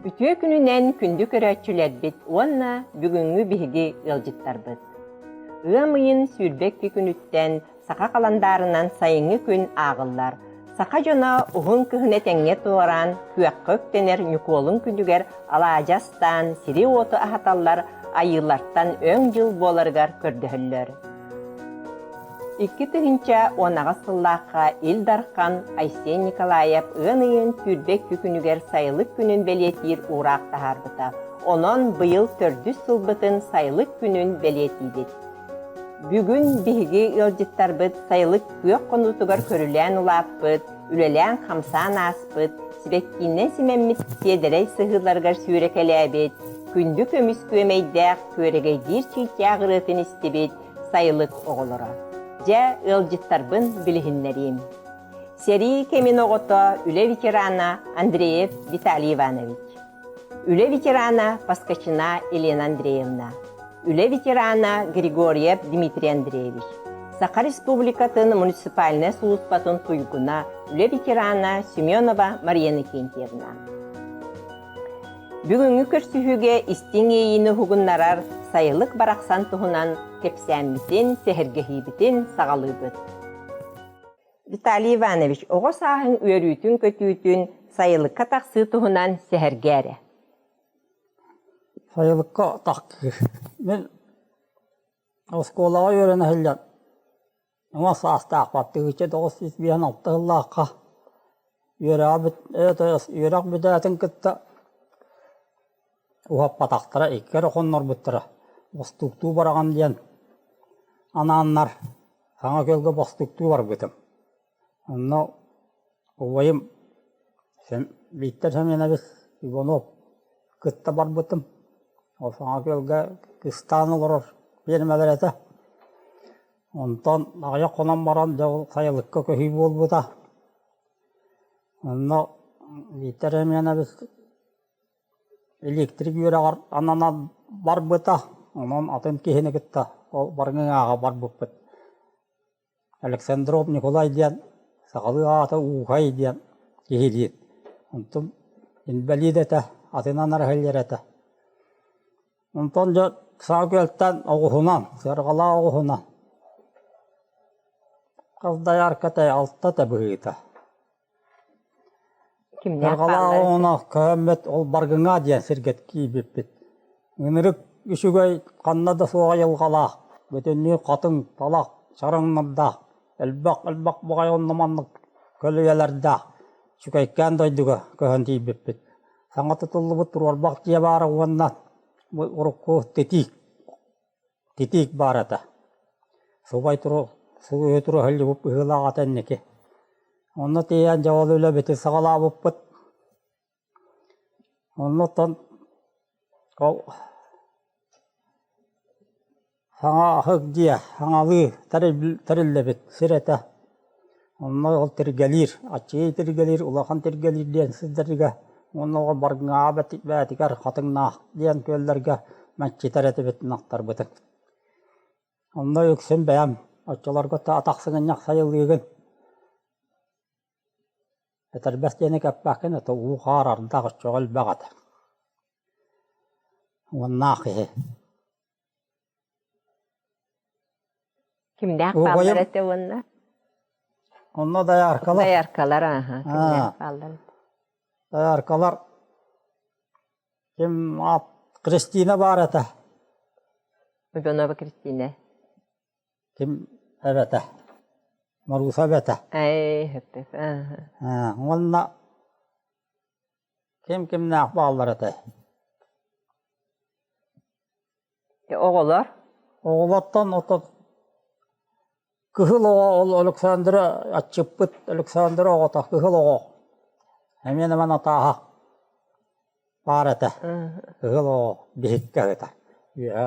Үтүө күнүнэн күндү көрөөччүлэрбит уонна бүгүҥҥү биһиги ыалдьыттарбыт. Ыам ыйын 22 күнүттэн саха халандаарынан сайыҥҥы күн ааҕыллар. Саха дьоно уһун кыһын этэҥҥэ туораан, күөххэ үктэнэр Ньукуолун күнүгэр алаадьы астаан, сири-уоту аһаталлар, айыылартан өҥ дьыл буоларыгар көрдөһөллөр. 2018 сыллаахха Ил Дархан Айсен Николаев ыан ыйын 22 күнүгэр сайылык күнүн бэлиэтиир уураах таһаарбыта. Онон быйыл төрдүс сылбытын сайылык күнүн бэлиэтиибит. Бүгүн биһиги ыалдьыттарбыт сайылык күөх хонуутугар көрүлээн улааппыт, үлэлээн-хамсаан ааспыт, сибэккиинэн симэммит сиэдэрэй сыһыыларыгар сүүрэкэлээбит, күндү көмүс күөмэйдээх күөрэгэйдиир чыычаах ырыатын истибит сайылык оҕолоро. Дьэ, ыалдьыттарбын билиһиннэриим. Сэрии кэмин оҕото, үлэ ветерана Андреев Виталий Иванович. Үлэ ветерана Поскачина Елена Андреевна. Үлэ ветерана Григорьев Дмитрий Андреевич. Саха Республикатын муниципальнай сулууспатын туйгуна, үлэ ветерана Семенова Мария Иннокентьевна. Бүгүҥҥү көрсүһүүгэ истиҥ иэйиини уһугуннарар сайылык барахсан туһунан кэпсээммитин, сэһэргэһиибитин саҕалыыбыт. Виталий Иванович, оҕо сааһыҥ үөрүүтүн-көтүүтүн сайылыкка тахсыы туһунан сэһэргээ эрэ. Сайылыкка тахсыы. Мин оскуолаҕа үөрэнэ сылдьан Уҥа саастаахпар 1956 сыллаахха үөрэх бүтээтин кытта уһаппатахтара, икки эрэ хоннорбуттара. Бостууктуу бараҕын диэн анааннар Саҥа Күөлгэ бостууктуу барбытым. Онно убайым Виктор Семенович Иванов кытта барбытым. Ол Саҥа Күөлгэ кыстаан олорор пиэрмэлэр этэ. Онтон аҕыйах хонон баран дьэ ол сайылыкка көһүү буолбута. Онно Виктор Семенович электрик үөрэҕэр ананан барбыта. Онон атын киһини кытта ол барыҥы барбыппыт. Александров Николай диэн сахалыы аата Уухай диэн киһилиин. Онтум инбэлиит этэ, атынан арыһыллар этэ. Онтон дьэ Саа Күөлтэн оҕуһунан, сыарҕалаах оҕуһунан хас доярка этэй, алта этэ быһыыта. Кимнээх Сыарҕалаах бааллар этэй? оҕуһунан көһөммүт ол Баргыҥаа диэн сиргэ киирбиппит. Ынырык үчүгэй ханна да суох айылҕалаах, бүтүннүү хатыҥ, талах, чараҥнардаах, элбэх-элбэх баҕайы онно-маннык көлүйэлэрдээх үчүгэйкээн дойдуга көһөн тиийбиппит. Саҥа тутуллубут туруорбах дьиэ баара уонна бу урукку титиик, титиик баар этэ. Субай туру субуйа тура сылдьыбыт быһыылаах этэ инники. Онно тиийэн дьэ ол үлэбитин саҕалаабыппыт. Оннуттан ол Саҥа аһык дьиэ саҥалыы тэриллибит сир этэ. Онно ол тиргэлиир, аччыгый тиргэлиир, улахан тиргэлиир диэн сирдэргэ уонна ол Баргыҥаҕа бээтигэр Хатыҥнаах диэн күөллэргэ мэччитэр этибит ынахтарбытын. Онно үксүн бэйэм оччолорго атах сыгынньах сайылыыгын Этэрбэс диэни кэппэккин, это уу-хаар ардах оччоҕо элбэх этэ. Уоннаах киһи. Кимнээх бааллар Убайым этэ уонна? онно дояркалар. Дояркалар, ааһа, кимнээх Аа, бааллар этэ? дояркалар ким аат Кристина баар этэ. Иванова Кристина. Ким эбэтэ? Марууса эбэтэ. Эй, хөптөп, ааһа. Аа, уонна ким кимнээх бааллар этэй? Оҕолор? Оҕолортон ото кыһыл оҕо ол Александра аччыппыт Александра оҕото кыһыл оҕо эмиэ эмэн атааһа баар этэ. Кыһыл оҕо биһиккэ ыһыта. Үөһэ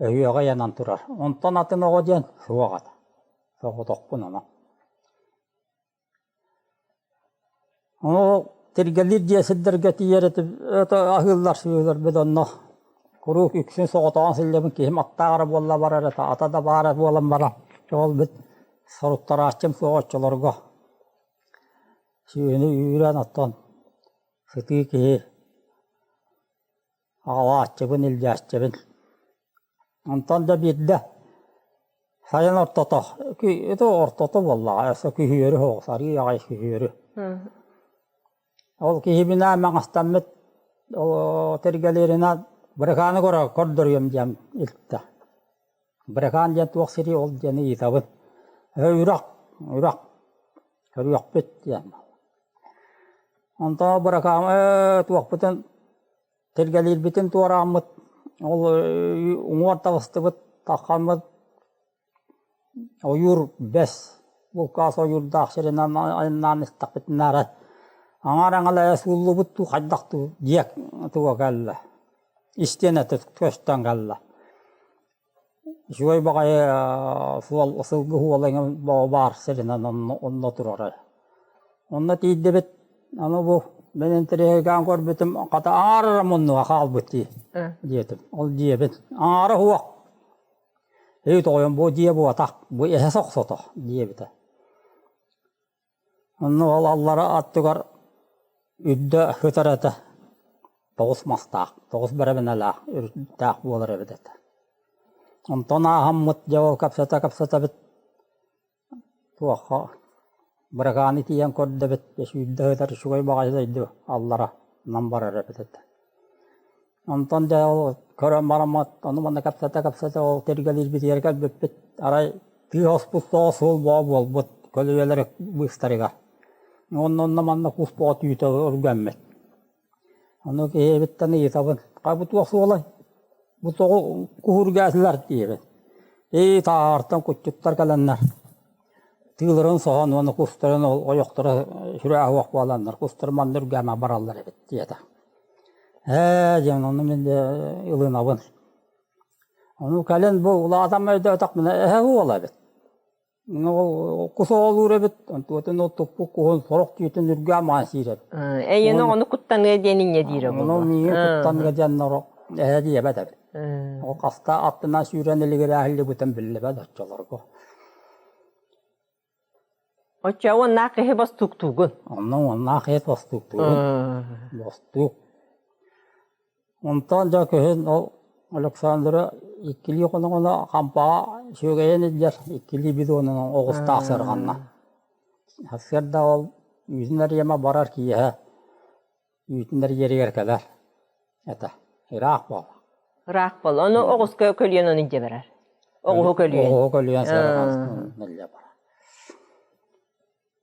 өһүөҕэ ыйанан турар. Онтон атын оҕо диэн суох этэ. Соҕотохпун онон. Ону тиргэлиир дьиэ сирдэргэ тиийэр этим аһыыллар сүөһүлэрбит онно куруук үксүн соҕотоҕун сылдьабын киһим аттаах эрэ буолла барар этэ ата да баара буолан баран ол бит соруттарааччым суох оччолорго сүөһүнү үүрэн оттон сытыы киһи. Аҕалааччыбын, илдьээччибин. Онтон да биирдэ сайын ортото, ити ортото буоллаҕа, өссө күһүөрү соҕус, арыый аҕай күһүөрү. Ол киһибинээн маҥастаммыт тэргэлиэринэн быракааны көрдөрүөм диэн илтэ. Быракаан диэн туох сирий ол диэн ыйытабын. Ээ үрэх, үрэх, көрүөхпүт диэн. Онтон быракаан ээ туохпутун Тиргэлиирбитин туорааммыт, ол уҥуор таҕыстыбыт, таххаммыт ойуур бэс, булкаас ойуурдаах сиринэн айаннаан истэхпитинэ арай аҥаар аҥалайа сууллубут дуу, хайдах дуу дьиэ туга кэллэ, истиэнэтэ көстөн кэллэ. Үчүгэй баҕайы суол сылгы суола эҥин баар сиринэн онно турара. Онно тиийдибит, аны бу мин интэриэһиргээн көрбүтүм, хата аҥаар эрэ муннуга хаалбыт дии диэтим. Ол дьиэбин аҥаара суох. Эй тоҕойом бу дьиэ буотах, бу эһэ сохсото диэбитэ. Онно ол аллара аттыгар үрдэ сытар этэ, тоҕус мастаах, тоҕус бэрэбинэлээх үрдээх буолар эбит этэ. Онтон ааһаммыт дьэ ол кэпсэтэ-кэпсэтэбит туохха быракааны тиийэн көрдөбүт, сүүрдэ сытар үчүгэй баҕайы дойду аллара нам барар эбит этэ. Онтон дьэ ол көрөн бараммыт, ону-маны кэпсэтэ-кэпсэтэ ол тиргэлиирбитигэр кэлбиппит, арай тыы оспут соҕус суол бөҕө буолбут көлүйэлэр быыстарыгар. Уонна онно-манна кус бөҕө түүтэ үргэммит. Ону киһибиттэн ыйытабын, «Хайа бу туох суолай? Бу тоҕо куһургээтилэр?» диэбин. «Ии, таһаартан куччуттар кэлэннэр тыыларын соһон уонна кустарын ойохторо сүрээһэ суох буоланнар кустар манна үргээмэ бараллар эбит» диэтэ. Ээ диэн ону мин ылынабын. Ону кэлин бу улаатан өйдөөтөхпүнэ эһэ уола эбит. Ол кус оҕолуур эбит, онтуотун ол туппут куһун сорох түүтүн үргээн маан сиир эбит. Эйиэнэ ону куттаныа диэн инньэ диирэ буолуо. Ону миигин куттаныа диэн эһэ диэбэт эбит. Ол хаста аттынан сүүрэн илигирээһиллибитин биллибэт оччолорго. Оччо уоннаах киһи бостууктуугун. Онно уоннаах киһи бостууктуугун. Бостуук. Онтон дьэ күһүн ол Александра иккилии хонугуна хампаҕа сүөгэйин илдьэр иккилии бидонунан оҕустаах сырҕанна. Сарсыарда ол үүтүн эрийэмэ барар киэһэ үүтүн эрийэригэр кэлэр этэ. Ыраах буолла. Ыраах буолла. Ону оҕуска көлүйэн ону илдьэ барар. Оҕуһу көлүйэн. Оҕуһу көлүйэн сырҕан илдьэ барар.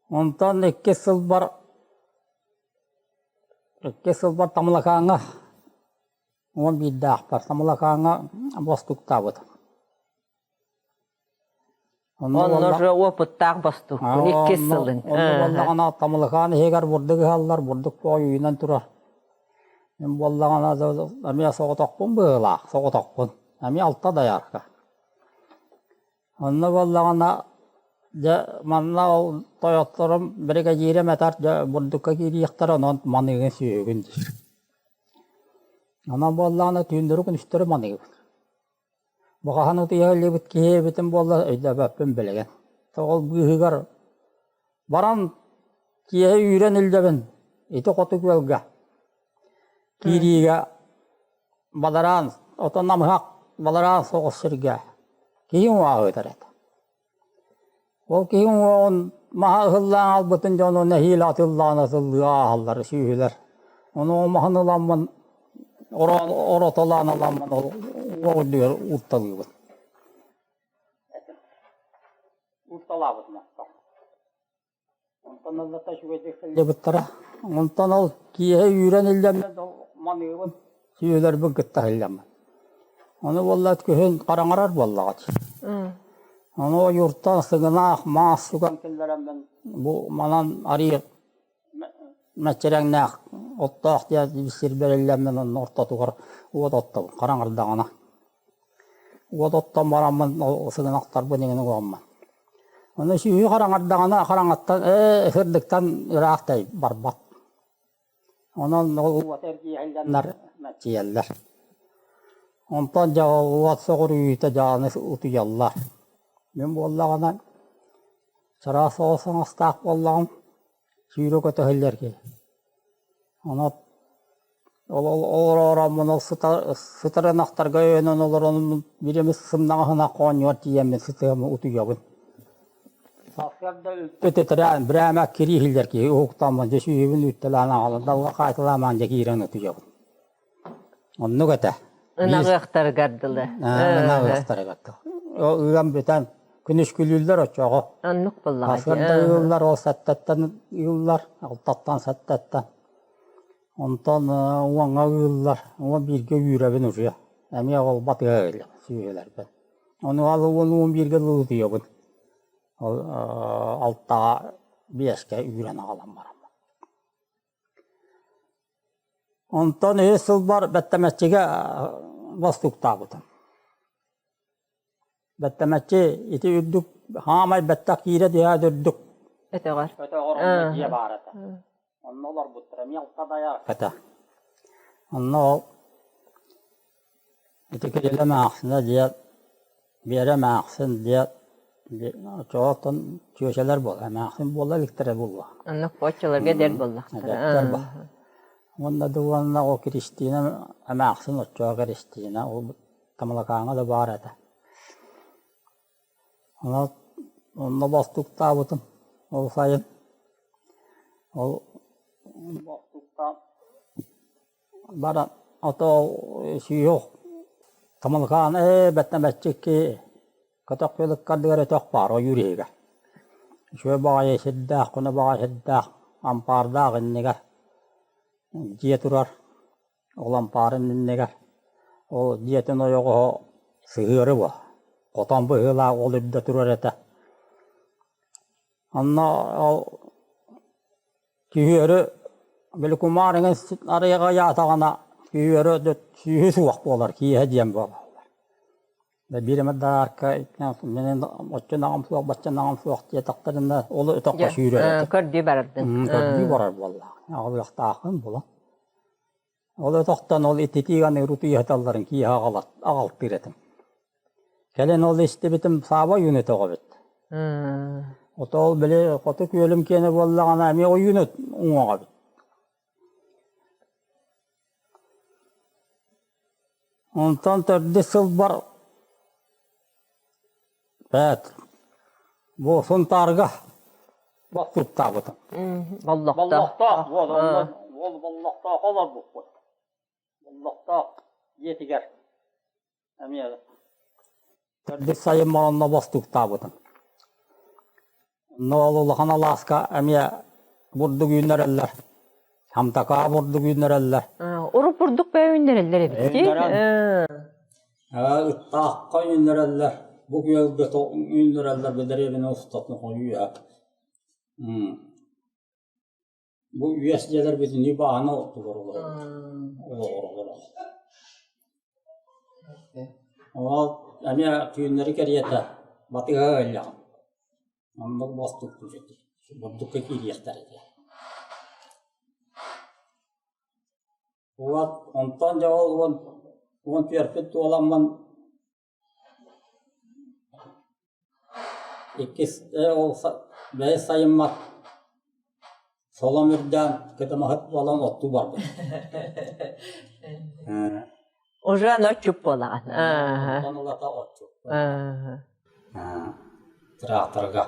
Онтон иккис сылбар Иккис сылбар Тамалакааҥҥа 11-ээхпэр Тамалакааҥҥа бостууктаабытым. Онно уже опыттаах бостууккун иккис сылын. Онно буоллаҕына Тамалакаан иһигэр бурдук ыһаллар, бурдук бөҕө үүнэн турар. Мин буоллаҕына эмиэ соҕотохпун быһыылаах, соҕотохпун. Эмиэ алта доярка. Онно буоллаҕына, дьэ манна ол тойотторум биригэдьиирим этэр дьэ бурдукка киириэхтэрэ онон маныыгын сүөһүгүн диир. Онон буоллаҕына түүннэри-күнүстэри маныыбын. Бу хаһан утуйа илибит киһи эбитим буоллар өйдөөбөппүн билигин. Ол быыһыгар баран киэһэ үүрэн илдьэбин ити хоту күөлгэ киириигэ Бадараан, отон намыһах балараан соҕус сиргэ киһи уҥуоҕа ыытар этэ. Ол киһи уҥуоҕун маһа ыһыллаан аҕалбытын дьону нэһиилэ атыллаан атыллыы ааһаллар сүөһүлэр. Ону маһын ыламмын оротолоон ыламмын ол уҥуох үрдүгэр уурталыыбын. Уурталаабытым оттон. Онтон ыллата үчүгэйдик сылдьыбыттара. Онтон ол киэһэ үүрэн иллэммит ол маныыбын, сүөһүлэрбин кытта сылдьаммын. Ону буоллаат күһүн хараҥарар буоллаҕа дии. Ону ойууртан сыгынаах маас сүгэн киллэрэммин бу манан арыый мэччирэҥнээх оттоох диэн сирбэр иллэммин онно ортотугар уот оттобун хараҥардаҕына. Уот оттон бараммын ол сыгынахтарбын иҥин угаммын. Ону сүөһү хараҥардаҕына хараҥаттан ээ сырдыктан ыраах тай барбат. Онон ол уот эргийэллэр мэччийэллэр. Онтон дьэ ол уот соҕуруйуута дьааны утуйаллар. Мин буоллаҕына чараас соҕус таҥастаах буоллаҕым сүүрэ көтө сылдьар киһи. Онон Ол олоророммун ол сытар ынахтарга өйөнөн олорон биир эмит сымнаҕаһына хоонньугар тиийэммин сытыаммын утуйабын. Сарсыарда үлтү титирээн бирээмэ кирииһиллэр киһи уһуктаммын дьэ сүүһүбүн үүттэлээн аҕалан далга хаайталаамаан дьэ киирэн утуйабын. Оннук этэ. Ынаҕыахтарыгар дылы. Ынаҕыахтарыгар дылы. Ыам бүтэн күнүскүлүүллэр оччоҕо. Оннук буоллаҕа. Сарсыарда ыыллар, ол сэттэтэн ыыллар, алтаттан сэттэтэн. Онтон уоҥҥа ыыллар, уон бииргэ үүрэбин уже. Эмиэ ол батыһа илик сүөһүлэрбин. Ону ал уон уон бииргэ утуйабын. Ол алтаҕа биэскэ үүрэн аҕалан бараммын. Онтон үһүс сылбар Бэттэмэччигэ бостууктаабытым. Бэттэмэччи ити үрдүк хаамай бэттэх киирэ түһээт үрдүк Өтөҕөр. Өтөҕөр онно дьиэ баар этэ. Онно олорбуттара эмиэ алта дайаарка этэ. Онно ол ити Кирилэ эмээхсинэ дьиэ Биэрэ эмээхсин дьиэ оччоҕоттон чүөчэлэр буола эмээхсин буола иликтэрэ буолуо. Оннук оччолорго эдэр буоллахтара. Эдэрдэр ба. Уонна да уонна ол Кристина эмээхсин оччоҕо Кристина ол Тамалакааҥҥа да баар этэ. Онон онно бостууктаабытым ол сайын ол бостууктаан баран ото сүүһүөх Тамалакаан ээ бэттэмэччикки көтөх күөл ыккардыгар өтөх баар ойуур иһигэр. Үчүгэй баҕайы сирдээх, көнө баҕайы сирдээх, ампаардаах иннигэр дьиэ турар Ол ампаарын иннигэр ол дьиэтин ойоҕоһо сыһыары буо, хотон быһыылаах ол үрдэ турар этэ. Онно ол күһүөрү били кумаар эҥин арыйаҕа ыйаатаҕына күһүөрү сүүһү суох буолар киэһэ диэн буолаллар. Биир эмэ даарка мин оччо аҕам суох, бачча аҕам суох диэтэхтэринэ ол өтөххө сүүрэр этэ. Көрдүү барардын. Көрдүү барар буоллаах. Аҕалыахтааххын була. Ол өтөхтөн ол ититии аны утуйаталларын киэһэ аҕалтыыр этим. Кэлин ол истибитим Сааба ойуун өтөҕө эбит. Ото ол били хоту күөлүм киэнэ буоллаҕына эмиэ ойуун уҥуоҕа эбит. Онтон төрдүс сылбар бэт бу Сунтаарга бостууктаабытым. Боллохтоох. Боллохтоох буол ол Боллохтоох олорбуппут. Боллохтоох дьиэтигэр эмиэ Төрдүс сайын онно бостууктаабытым. Онно ол улахан алааска эмиэ бурдук үүннэрэллэр. Хамтакаа бурдук үүннэрэллэр. Урут бурдук бэйэ үүннэрэллэр эбит дии. Ыттаахха үүннэрэллэр. Бу күөлгэ үүннэрэллэр бэдэриэбинэ устатын хойуу Бу үөс дьиэлэр бүтүннүү бааһына оттулар олороллор. Ол эмиэ түүннэри кэриэтэ батыһа ыалльаҕын. Оннук бостук бурдукка киириэхтэрэ диэн. Уот онтон дьэ ол уон түөрпүт туоламмын Иккис ол бэйэ сайыммат солом үрдээн кытымаһыт буолан оттуу барбыт. Уже отчуп буолаҕын. Онтон ылата отчуп. Тыраахтарга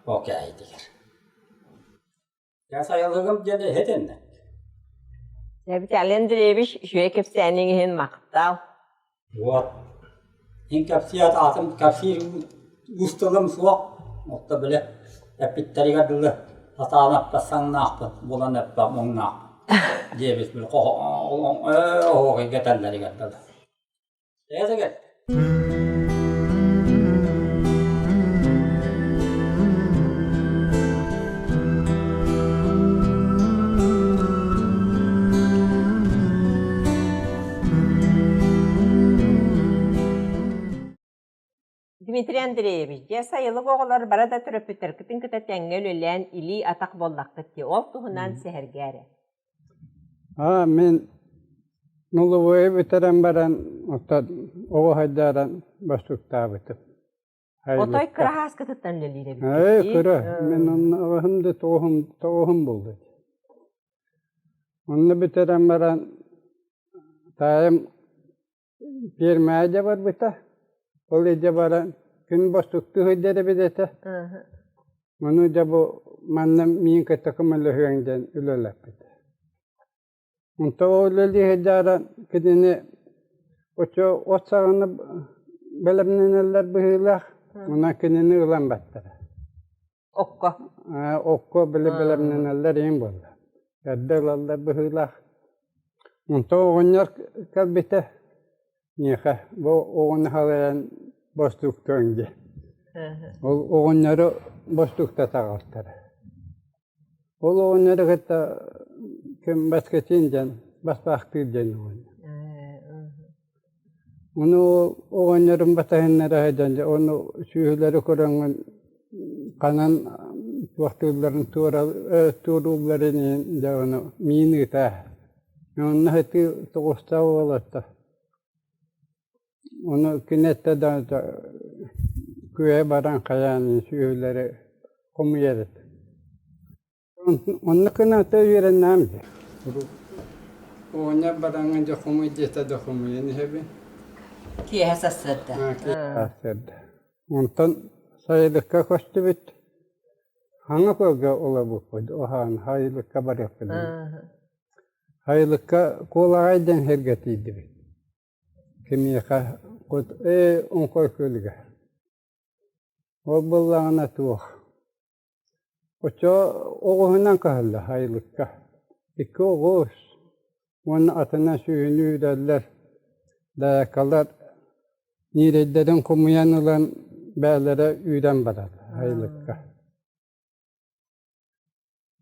окээйдигэр. Дьэ сайылыгым диэн эһэтиннэ. Виталий Андреевич, үчүгэй кэпсээниҥ иһин махтал. Вот. Ин кэпсиэт аатым кэпсиир уусталым суох. Отто бile эппиттэригэр дылы сатаан эппэт саҥнаахпын, булан эппэт муҥнаахпын диэбит били оһуохайга этэллэригэр дылы. Дмитрий Андреевич, дьэ сайылык оҕолор бары да төрөппүттэргитин кытта тэҥҥэ үлэлээн илии-атах буоллаххыт дии, ол туһунан сэһэргээ эрэ. Аа, мин нулевойу бүтэрэн баран, оттон оҕо сайдааран бастуктаабытым. Отой кыра ааскытыттан үлэлиир эбиккит Ээ, дии. кыра. Мин онно аҕыһым да тоҕуһум, тоҕуһум буолла. Онно бүтэрэн баран. Таайым пиэрмэҕэ дьэ барбыта. Ол илдьэ баран күн бостуктуу сылдьар эбит этэ. Ону дьэ бу манна миин кытта көмөлөһүөҥ диэн үлэлэппит. Онтон ол үлэлии сылдьаары кинини оччо от саҕана бэлэмнэнэллэр быһыылаах, онон кинини ылан баттара. Окко. Окко били бэлэмнэнэллэр иһин буолла. Эрдэ ылаллар быһыылаах. Онтон оҕонньор кэлбитэ миэхэ бу оҕону халайан бостууктуоҥ диэн. Ол оҕонньору бостууктата аҕалтара. Ол оҕонньору кытта ким Баскетин диэн баспаахтыыр диэн оҕонньор. Ону оҕонньорум батыһыннара сылдьан дьэ ону сүөһүлэри көрөҥҥүн ханан туохтуулларын туоруулларын иһин дьэ ону миин ыытаа. Онно сытыы тоҕустаах уолаттар. Ону кини эттэ да күөһэ баран хайаан сүөһүлэри хомуйар этэ. Оннук гыната үөрэннэҕим дии. Оҕонньор бараҥҥын дьэ хомуй диэтэ да хомуйан иһэбин. Киэһэ сарсыарда. Сарсыарда. Онтон сайылыкка көстүбүт. Хаҥа көлгө олорбуппут. Оһаан сайылыкка барыахпыт. Сайылыкка Куолаҕай диэн сиргэ тиийдибит. Кимиэхэ ээ оҥхой күөлүгэ. Ол буоллаҕына туох Оччо оҕуһунан кыһаллар сайылыкка. Икки оҕус уонна атынан сүөһүнү үүрэллэр, даайкалар ньирэйдэрин хомуйан ылан бэйэлэрэ үүрэн бараллар сайылыкка.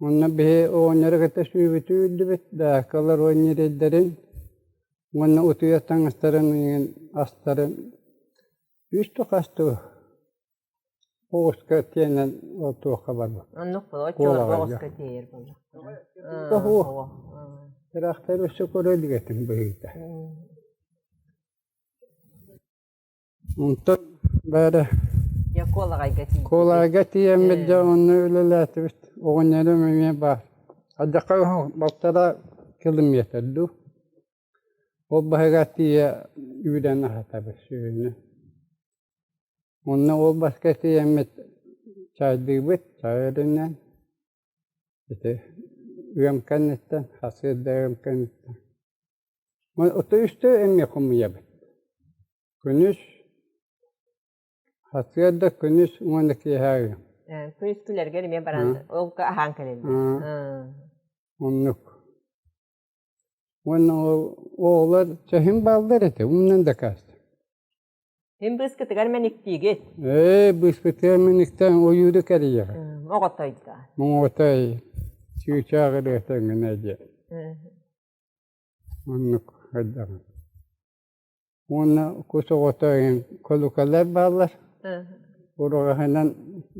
Онно биһи оҕонньору кытта сүүбүтү үүрдүбүт, даайкалар уон ньирэйдэрин уонна утуйар таҥастарын астарын үс хас дуу Оҕуска тиэнэн ол туохха барбыт. Оннук буолуо, оччолорго оҕуска тиэйэр буоллахтара. Тоһуо. Тыраахтар өссө көрө илик этим быһыыта. Онтон бары Куолаҕайга тиийдибит. Куолаҕайга тиийэммит дьэ онно үлэлээтибит. Оҕонньорум эмиэ баар. Алдьархай балтараа километр дуу. Ол баһыгар тиийэ үүрэн аһатабыт сүөһүнү. Онно ол баска тиийэммит чаайдыыбыт, чаай өрүнэн ити ыам кэнниттэн, сарсыарда ыам кэнниттэн. Ото үстэ эмиэ хомуйабыт. Күнүс, сарсыарда күнүс уонна киэһэ ыам. Күнүс күлэргэр эмиэ баран ол аһаан кэлэллэр. Оннук. Уонна ол оҕолор чэһин бааллар этэ, умнан дакаастыр. Мин быыскытыгар мэниктиигит. Ээ, быыспытыгар мэниктээн ойууру кэрийэҕит. Оҕотойдо. Моҥотой, чыычаах ырыата гына диэн. Оннук хайдаҕын. Уонна кус оҕото көлүкэлэр бааллар. Ураҕаһынан,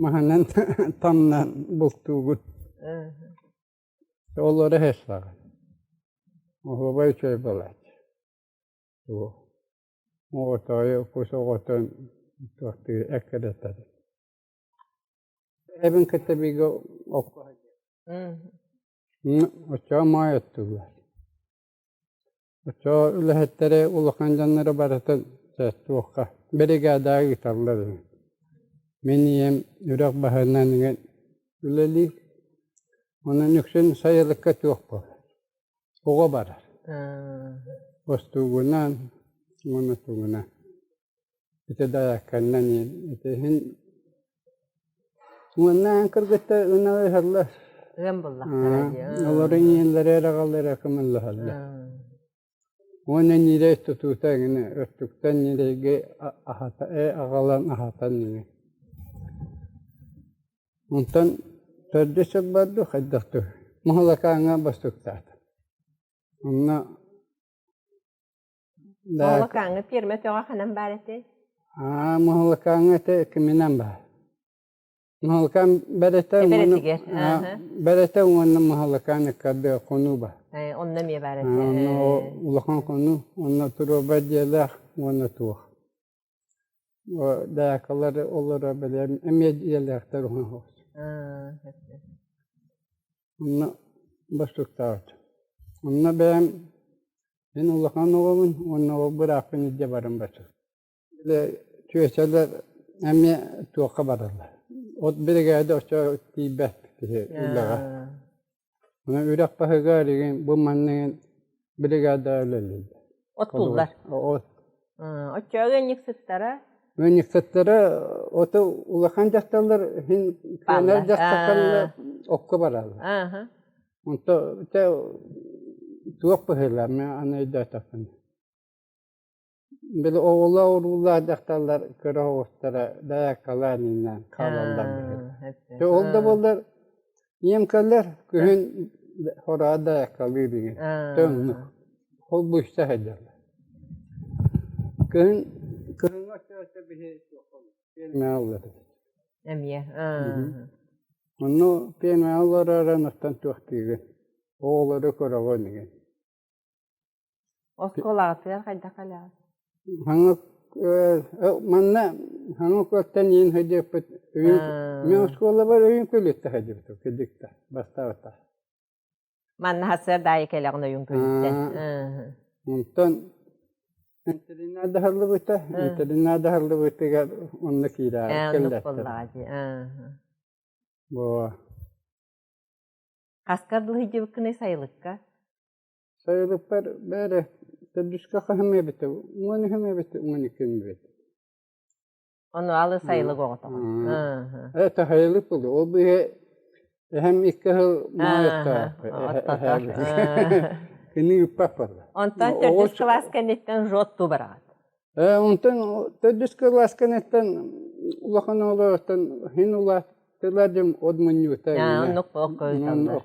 маһынан тамнан бултуугут. Олоро иһэр Оһуобай үчүгэй буолааччы. Оҕотоойу кус оҕотун туохтуур эккирэтэр. Эбин кытта бииргэ окко Оччоҕо моой оттууллар. Оччоҕо үлэһиттэри улахан дьоннору барытын туохха биригээдэҕэ ыыталлар үһү. Мин ийэм үрэх баһынан иҥэн үлэлиир. Онон үксүн сайылыкка туох буолар, оҕо барар. Бостуугунан уонна тугунан. Ити дайаакканнан ити иһин уонна кыргыттар ыналыһаллар. Ыам буллахтара дии. Олору ийэлэрэ эрэ аҕалара көмөлөһөллөр. Уонна ньирэй тутуута эҥинэ өртүктэн ньирэйгэ аһата аҕалан аһатан иҥэ. Онтон төрдүс сыл барду хайдах дуу Моһолокааҥҥа бостуктаата. Онно Моһолокааҥҥа пиэрмэ төҕө ханан баар этэй? Аа, Моһолокааҥҥа этэ киминэн баар. Моһолокаан бэрэтэ Бэрэтигэр. бэрэтэ уонна Моһолокаан ыккардыга хонуу баар. Онно эмиэ баар этэ. Онно улахан хонуу, онно туруорбат дьиэлээх уонна туох. Даакалар олоро бэлэм эмиэ дьиэлээхтэр уһун Онно бостуктаабыт. Онно бэйэм Мин улахан оҕобун уонна ол бырааппын илдьэ баран барсыбыт. Били чүөчэлэр эмиэ туохха бараллар. От биригээдэ оччо тиийбэт киһи үлэҕэ. Онон үрэх баһыгар игин бу манныгын биригээдэ үлэлииллэр. Оттууллар. От. Оччоҕо ыанньыксыттара? Ыанньыксыттара ото улахан дьахталлар иһин кыанар дьахталлар окко бараллар. Онто те туох быһыылаах мен аны өйдөөтөхпүнэ. Били оҕолор уруулаах дьахталлар кыра оҕустара дайааккалаан иҥнэн хаалаллар быһыылаах. Дьэ ол да буоллар ийэм кэлэр күһүн хороҕо дайааккалыыр игин төҥнүк ол быста сылдьаллар. Кыһын кыһыҥҥы оччо биһи пиэрмэҕэ олорор. Эмиэ. Онно пиэрмэҕэ олоророн оттон туохтыыгын оҕолору көрөҕүн игин. Оскуолаҕытыгар хайдах элэҕит? Хаҥа манна хаҥа куоттан иин сылдьыппыт мин оскуолабар өйүн күлүттэ сылдьыбытым кырдьыкта бастаабыта. Манна сарсыарда аайы кэлэҕин өйүн күлүттэн. Онтон интэринээт интэринээт аһыллыбытыгар онно киирээри кэллэттэр. Бу Хаскар дылыйдыбыккыный сайылыкка? Сайылыкпар бээрэ төрдүскэ хаһым эбитэ, 13 эбитэ, 12 эбитэ. Ону алы сайылык оҕотоҕун. Это сайылык буолу. Ол быһа эһэм икки сыл маайаттаах. Кини ыппат буолла. Онтон төрдүс кылаас кэнниттэн жоттуу бараҕыт. Онтон төрдүс кылаас кэнниттэн улахан оҕолортон хин улааттылар дьон от мунньуута. Оннук окко ыыталлар.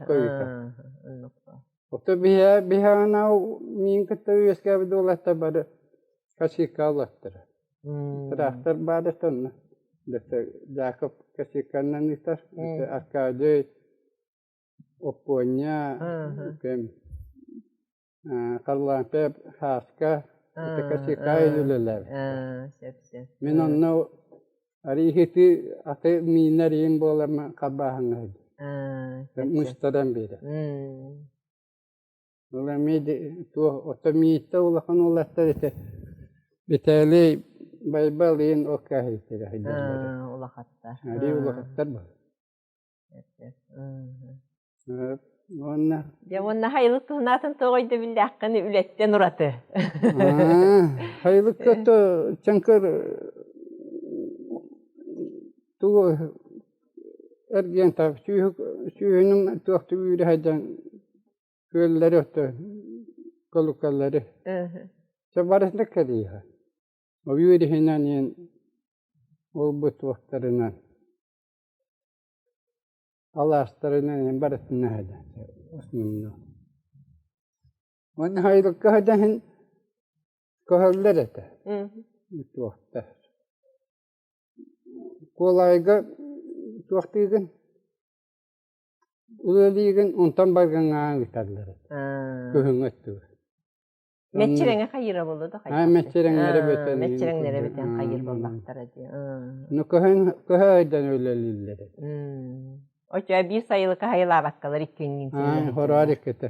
Ото биһэ биһэҕинэ миин кытта үөскээбит уолаттар бары косикалаттара. Тыраахтар баар этэ онно. Дьаакып косиканнан ыытар. Аркадий, Оппуонньа, кэм Харлампьев Һааска ити косикай үлэлээбит. Мин онно Арииһити аты миинэр иин буоларма харбааһыҥҥа мустаран биэрэр. Ол эмиэ туох ото мииттэ улахан уолаттар ити Виталий Байбал иин оккаһыйтыра Улахаттар. Арий улахаттар бар. Уонна Дьэ уонна хайылык туһунаатын тоҕо өйдөбүллээххин үлэттэн ураты. Хайылыкка то чаҥкыр тугу эргиэн таап сүүһүнүм туох түбүүрэ сылдьан күөллэри ото колукаллары чэ барытын кэлииһэ ойуур иһинэн иэн ол-бу туохтарынан алаастарынан барытын сылдьан основном. Уонна сайылыкка сылдьан иһин көһөллөр этэ туохтар. Куолайга туохтыыгын үлэлиигин онтон баргыҥҥаан ыыталлар этэ күһүҥҥү өттүгэр. Мэччирэҥэ хайыра буолла да хайдах? Мэччирэҥнэрэ бүтэн Мэччирэҥнэрэ бүтэн хайыр буоллахтара дии. Ну көһөн көһө айдан үлэлииллэр. Очо биир сайылыкка хайылаабаккалар иккиҥҥин Хороор иккитэ.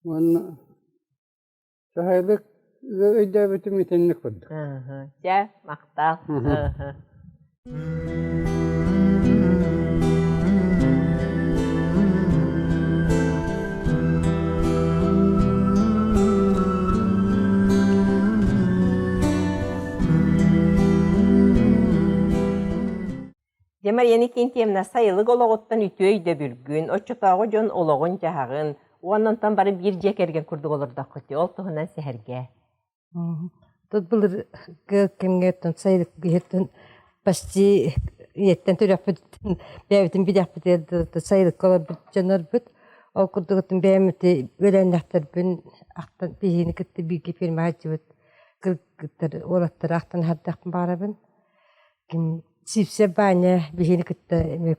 Уонна сайылык өйдөөбүтүм итинник курдук. Чэ, махтал. Дьэ, Мария Никитьевна, сайылык олоҕуттан үтүө өйдөбүлгүн, оччотооҕу дьон олоҕун-дьаһаҕын уонна онтон бары биир дьиэ кэргэн курдук олордоххут ол туһунан сэһэргээ. Тут былыргы кэмҥэ сайылык иһиттэн почти ийэттэн төрүөхпүтүттэн бэйэбитин билиэхпитигэр сайылыкка олорбут дьоннорбут. Ол курдук бэйэм ити үөлээннэхтэрбин ахтан биһигини кытта бииргэ фирмаһаччыбыт кыргыттар уолаттары ахтан аһардахпын баҕарабын. Ким Сивцев Ваня биһигини кытта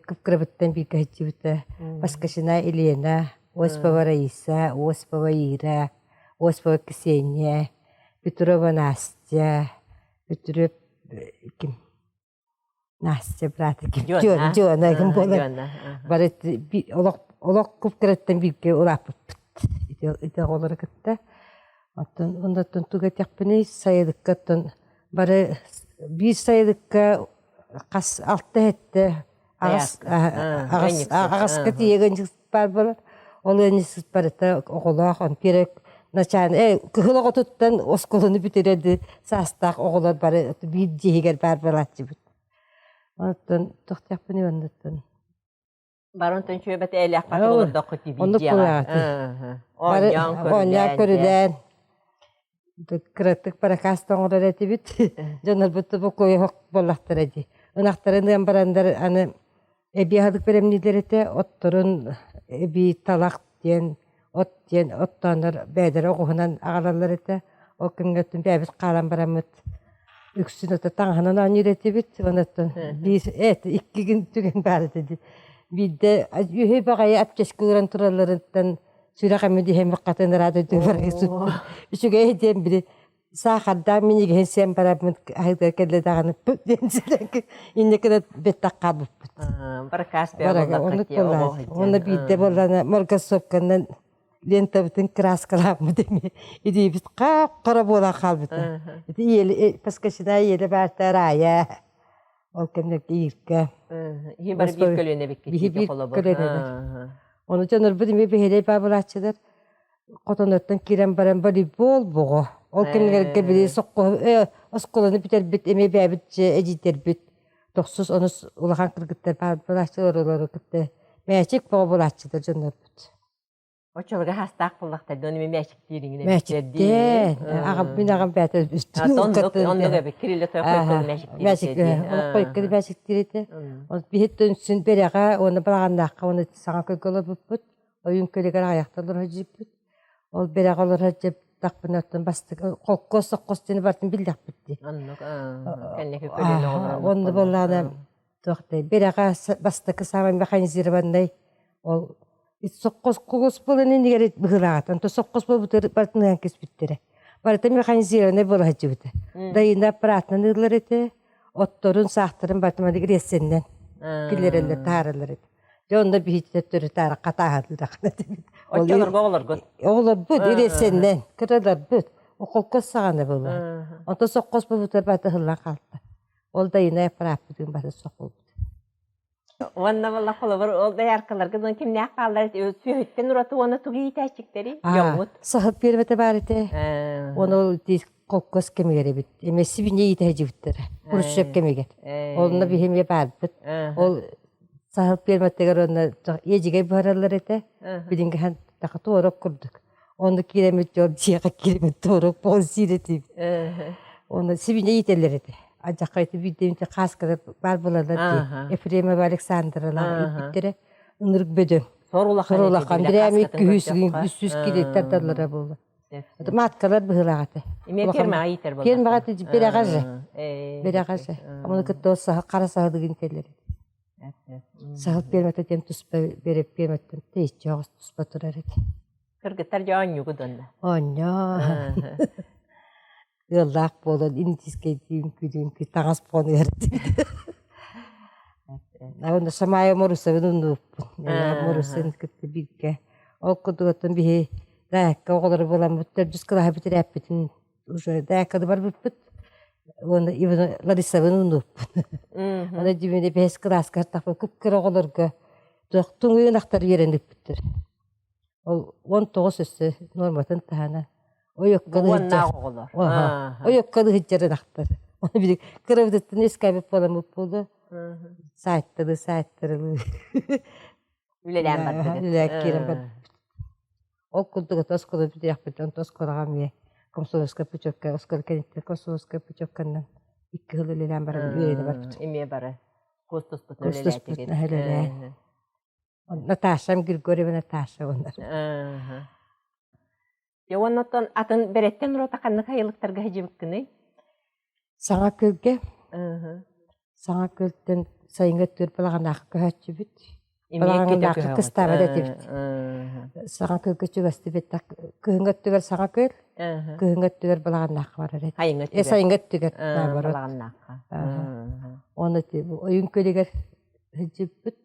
кып-кырабыттан бииргэ сылдьыбыта. Поскачина Елена, Осипова Раиса, Осипова Ира, Осипова Ксения, Петрова Настя, Петров ким Настя брата ким Дьуона ким буолар бары олох олох кып-кыраттан бииргэ улааппыппыт. этибит ити оҕолору кытта. Оттон оннуттан тугу этиэхпиний сайылыкка оттон бары биир сайылыкка хас алта эһэттэ аҕыс аҕыс аҕаска тиийэ ыанньыксыт баар буолар. Ол ыанньыксыт барыта оҕолоох онтуйа начальник кыһыл оҕотуттан оскуоланы бүтэрэр саастаах оҕолор бары биир дьиэ иһигэр баар буолааччыбыт. Оттон тохтоохпун оннуттан Баронтон чүөбэт ээлээххэ олордоххо Оннук буолааты. Оонньоон көрүлээн кыратык баракаас оҥорор этибит. Дьоннорбут бокуойуһук буоллахтара дии. Ынахтарын ыан барандар аны эбии аһылык бэлэмнииллэр этэ. Отторун эбии талах диэн от диэн оттооннор бэйэлэрэ оҕуһунан аҕалаллар этэ. Ол кэмҥэ өттүн бэйэбит хаалан бараммыт үксүн ото таҥаһынан оонньуур этибит. Онуттан биир эт икки күн түгэн баар этэ дии. Биирдэ үһү баҕайы аптечка ууран туралларыттан сүрэх эмэ диһэммит хатын ыраата дүүбэргэ сыппыт. Үчүгэй диэн били саахардаан минигэһин сиэн бараммыт аһыытыгар кэллэ даҕаны пыт диэн силэн инньэ гына бэттэх хаалбыппыт. Баракаас Оннук буоллаҕа. Уонна биирдэ буоллаҕына моргосовканан лентабытын краскалааммыт эмиэ илиибит хап-хара буолан хаалбыта. Ити ийэли Паскачина ийэлэ баарта Рая ол кэмнэргэ Ирка. Иһи бары биир көлүөнэ эбиккит Биһи биир көлүөнэлэр. Ону дьоннорбут эмиэ биһири баабылааччылар хотонуттан киирэн баран волейбол боҕо. Ол кэмнэргэ били оскуоланы бүтэрбит эмиэ бэйэбит эдьиийдэрбит тохсус онус улахан кыргыттар баабылааччылар олору кытта мээчик боҕо булааччылар дьоннорбут. Оччолорго хастаах буллахтар дьон эми мээчиктиириҥин Мээчиктээ. Аҕам мин аҕам бэйэтэ үстүн Оннук оннук эбит кириллэ тойхойкол мээчиктиир Хойкол мээчиктиир этэ. Биһит үнсүн бэрэҕэ уонна балаҕаннаахха уонна саҥа көлгө олорбуппут. Ойуун көлүгэр аҕыйахта олоро сылдьыбыппыт. Ол бэрэҕэ олоро сылдьыбытахпына оттон бастакы холкуос сопхуос диэни барытын биллэхпит дии. Оннук кэнники көлүөнэ оҕолоро Онно буоллаҕына туох дии бэрэҕэ бастакы саамай механизированнай ол сопхуос кулус буолан иннигэр быһыылааҕыт. Онтон сопхуос буолбутугар барытын ыһан кэспиттэрэ. Барыта механизированнай буола сылдьыбыта. Дайыына аппаратынан ыыллар этэ, отторун, саахтарын барытын маннык рельсэннэн киллэрэллэр, таһаараллар этэ. Дьэ онно биһиги төттөрү-таары хатааһылыырахына этибит. Оччолорго оҕолоргут? Оҕолорбут рельсэннэн кыраларбыт. Холкуос саҕана буолла. Онтон сопхуос буолбутугар барыта ыһыллан хаалта. Ол дайыына аппарааппытын бары суох буолбут. Уонна буолла холобур ол дояркаларга дон кимнээх хааллар сүөһүттэн ураты уонна тугу иитээччиктэрий дьоҥҥут? Саһыт биэрбэтэ баар этэ. Уонна ол холкуос кэмигэр эбит. Эмэ сибиньэ иитэ сылдьыбыттара. Хрущев кэмигэр. Онно биһи эмиэ баарбыт. Ол саһыл пиэрмэтигэр уонна иэдьигэй буһараллар этэ. Билиҥҥи таха туорок курдук. Онно киирэммит дьон дьиэҕэ киирэммит туорок буолан сиир этибит. Онно сибиньэ иитэллэр этэ. Адьахха ити биирдэ хааскалар баар буолаллар дии. Ефремова Александровна ииппиттэрэ. Ынырык бөдөҥ. Сор улахан. Сор улахан. Бирэми 200 килиттэр даллара буолла. Маткалар быһыылаах этэ. Эмиэ фермаҕа иитэр буолла. Фермаҕа бирэҕэ же. Бирэҕэ же. Ону кытта хара саһылыгын иитэллэр. Саһыл пиэрмэтэ диэн туспа бере пиэрмэттэн тэйиччи оҕус туспа турар этэ. Кыргыттар дьэ оонньуугут онно. Оонньоо. Ыаллаах буолан индийскэйдии үҥкүүлүү таҥас буолан ыһардыбыт. Онно Самая Морусовын умнубуппун. Морусовын кытта бииргэ. Ол курдук оттон биһи Даайыкка оҕолору буоламмыт төрдүс кылааһы бүтэрээппитин уже Даайыкканы барбыппыт. Уонна Ивана Ларисабын умнубуппун. Аны дьүмүнэ бэһис кылааска тахпа кып-кыра оҕолорго туох туҥуйун ахтар үөрэниппиттэр. Ол 19 өссө нуорматын таһынан ойокко Уоннаах оҕолор. Ойокко ыһыддьарын ахтар. Оны били кырабытыттан үскэбит буоламмыт буолу. Сааттары сааттары Үлэлээн бардыгыт. Үлэлээн киирэн барбыт. Ол курдук ото оскуола бүтүөхпүт, онто оскуолаҕа эмиэ комсомольскай путевка, оскуола кэнниттэн комсомольскай путевканан икки сыл үлэлээн баран үөрэнэ барбытым. Эмиэ бары кустуспутун Кустуспутун үлэлээтигит. Наташам Григорьева Наташа уонна. Дьэ уонна атын бэрэттэн ураты ханнык айылыктарга сылдьыбыккыный? Саҥа күөлгэ Саҥа күөлтэн сайыҥҥы өттүгэр балаҕаннаахха көһөөччүбүт. Балаҕаннаахха кыстаабат этибит. Саҥа күөлгэ чугастыбыт. Кыһыҥҥы өттүгэр саҥа күөл, кыһыҥҥы өттүгэр балаҕаннаахха барар этибит. Сайыҥҥы өттүгэр. Сайыҥҥы өттүгэр наоборот. Балаҕаннаахха. Оны ойуун күөлүгэр сылдьыбыппыт.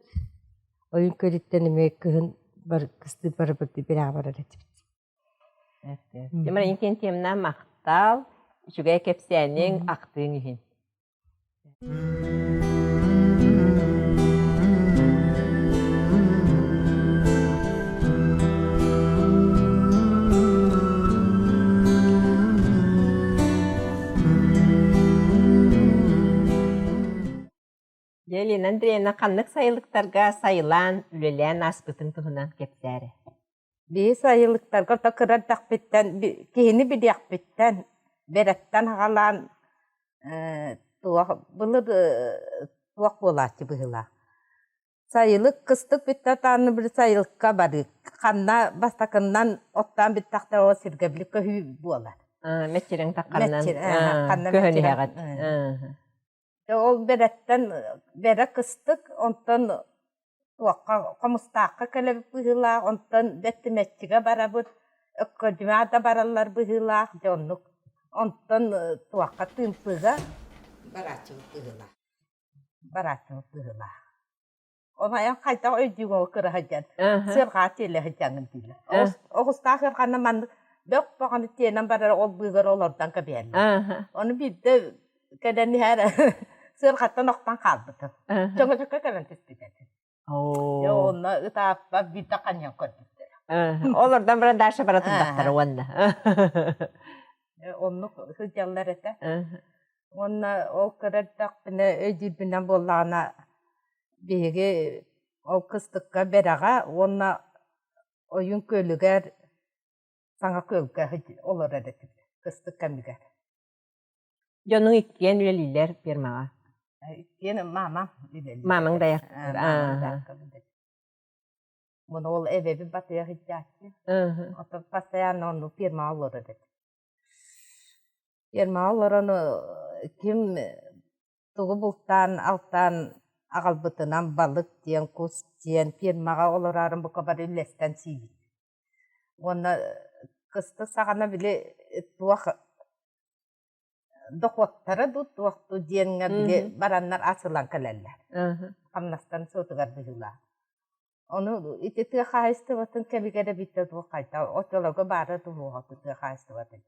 Ойуун күөлүттэн эмиэ кыһын бар кыстыы барбыт бирээҕэ барар этибит. Тимир Инкентьевна махтал, үчүгэй кэпсээниҥ, ахтыыҥ иһин. Дьэ, Лена Андреевна, ханнык сайылыктарга сайылаан, үлэлээн ааспытын туһунан кэпсээрэ. Биһи сайылыктарга то кыра эрдэхпиттэн киһини билиэхпиттэн бэрэттэн аҕалаан туох былыр туох буолааччы быһыылаах. Сайылык кыстык бүттэ таанны били сайылыкка барыы. Ханна бастакыннан оттоон бүттэхтэрэ ол сиргэ били көһүү буолар. Мэччирэҥ тахханнан көһөн иһэҕит. Ол бэрэттэн бэрэ кыстык, онтон туохха Хомустаахха кэлэбит быһыылаах, онтон Бэттимэччигэ барабыт, Өккөдьүмэ да бараллар быһыылаах, дьэ оннук. Онтон туохха Тыымпыга барааччыбыт быһыылаах, барааччыбыт быһыылаах. Ону эн хайдах өйдүүгүн ол кыра сылдьан сыарҕаа тиэлэ сылдьаҥын дииллэр. Оҕустаах сыарҕаны маннык бөх баҕаны тиэнэн барар ол быыгар олордон кэбиһэллэр. Ону биирдэ кэлэн иһэр сыарҕаттан охтон хаалбытым. Чөҥөчөккө кэлэн түспүт этим. Дьэ онно ытааппар биирдэ ханньан көрбүттэр. Олордон баран дальше бара турдахтара уонна. Оннук сылдьаллар этэ. Уонна ол кыра эрдэхпинэ өйдүүрбүнэн буоллаҕына биһиги ол кыстыкка Бэрэҕэ уонна Ойуун күөлүгэр Саҥа Күөлгэ олорор этибит кыстык кэмигэр. Дьонуҥ иккиэн үлэлииллэр фермаҕа? Иккиэн маамам үлэлиир. Маамаҥ дайар. Маамам дайарка үлэлиир. Муну ол эбэбин батыйа сылдьааччы. Оттон постоянно оннук фермаҕа олорор этим. Фермаҕа олорон ким тугу бултаан, алтаан аҕалбытынан балык диэн, кус диэн фермаҕа олороорун бука бары үллэстэн сиибит. Уонна кыстык саҕана били туох дохуоттара дуу, туох дуу диэҥҥэ били бараннар ас ылан кэлэллэр. Хамнастан суотугар быһыылаах. Ону ити тыа хаһаайыстыбатын кэмигэр эбитэ дуу хайдах оччолорго баара дуу тыа хаһаайыстыбатын.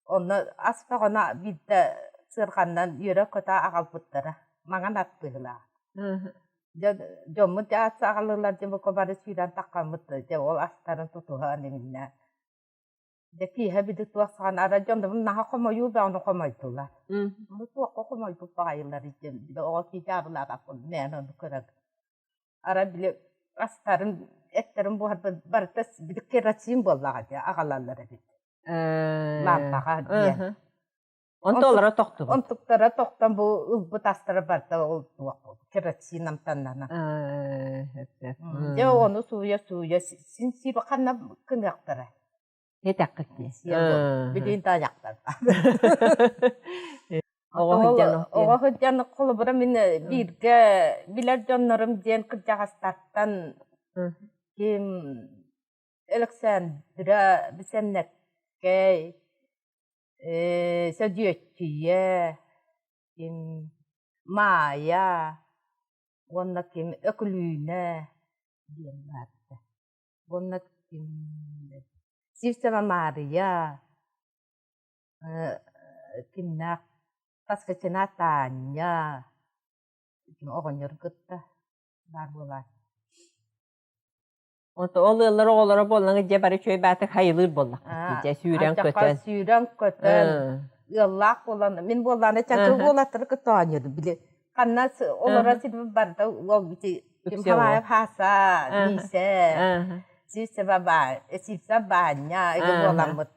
Онно ас бөҕөнү биирдэ сыарҕаннан үөрэ-көтө аҕалбыттара. Маҥан ат быһыылаах. Дьэ дьоммут дьэ ас аҕаллылар дьэ бука бары сүүрэн таххаммыт дьэ ол астарын тутуһан иҥиннэ. Дьэ киэһэ били туох саҕана арай дьоннорум наһаа хомойуу бөҕөнү хомойдулар. Ону туохха хомойбут баҕайыларый диэн били оҕо киһи абылаабаппын мээнэ ону көрөн. Арай били астарын, эттэрин буһарбыт барыта били керосин буоллаҕа дии аҕалаллар эбит. Лаампаҕа диэн. Онто олоро тохтубут. Онтуктара тохтон бу ылбыт астара барыта ол туох керосин амтаннана. Дьэ ону сууйа-сууйа син сиир ханна гыныахтара. Этэххит дии. Билигин да айахтар. Оҕо сылдьан холобура мин бииргэ билэр дьоннорум диэн кырдьаҕастартан ким Александра Бисэннэккэй, Сөдүөччүйэ, ким Маайа уонна ким Өкүлүүнэ диэн баарда. Уонна ким Сивцева Маарыйа, кимнээх Поскачина Таня оҕонньору кытта баар буолааччы. Онто ол ыаллар оҕолоро буоллаҥы дьэ бары үчүгэй баатык хайылыыр буоллахпыт дьэ сүүрэн-көтөн. Сүүрэн-көтөн ыаллаах буолан мин буоллаҕына чачы уолаттары кытта оонньуурум били ханна олорор сирбин барыта ол ити ким Халаев Хаса, Миисэ, Сивцева Сивцев Баанньа иги буоламмыт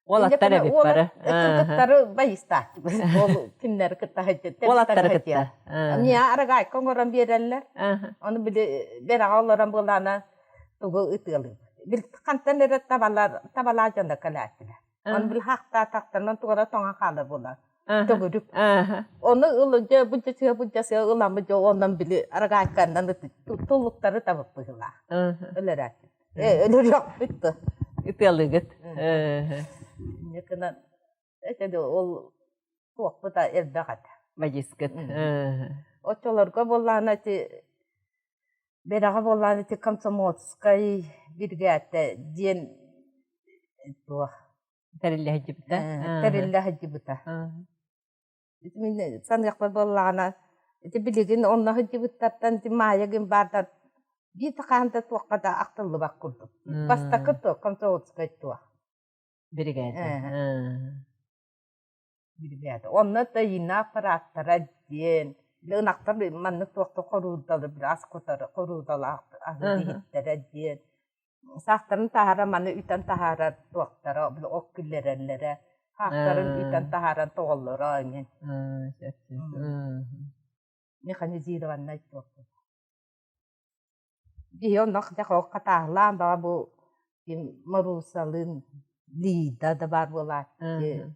Уолаттар эбит бары. Кыргыттары байыстааччыбыт. Ол кинилэри кытта Уолаттары кытта. Эмиэ арагайка оҥорон биэрэллэр. Ону били бэрэҕэ олорон буолаана тугу ытыалыыбыт. Бил хантан эрэ табалар табалаа дьоно кэлээччилэр. Ону били хаахтаатахтарынан тугара тоҥон хаалар буолар. Төгүрүк. Ону ылы дьэ бу дьэ бу дьэ ыламмыт дьэ онон били арагайканнан туллуктары табыппыһылаах. Өлөрөөччү. Өлөрүөхпүт да. Ытыалыгыт. Инньэ гынан этэ ол туохпут элбэх этэ. Мадьыскыт. Оччолорго буоллаҕына ити Бэрэҕэ буоллаҕына ити комсомольскай биригээдэ диэн туох. Тэриллэ сылдьыбыта. Тэриллэ сылдьыбыта. Мин саныахпар буоллаҕына, ити билигин онно сылдьыбыттартан ити Маайа гын баардар биир да хаһан да туохха да ахтыллыбат курдук. Бастакы туох, комсомольскай туох. Биригээдэ. Биригээдэ. Онно тайыына аппарааттара диэн, ынахтар маннык туохта хоруурдалы ас кутар хоруурдалаах аһыы иһиттэрэ диэн Саахтарын таһааран маны үтэн таһаарар туохтара, били ок киллэрэллэрэ, хаахтарын үтэн таһааран тоҕоллоро эҥин. Механизированнай туох. Биһи онно хатааһылаан баҕа бу ким Марусалыын Лида да баар буолааччы.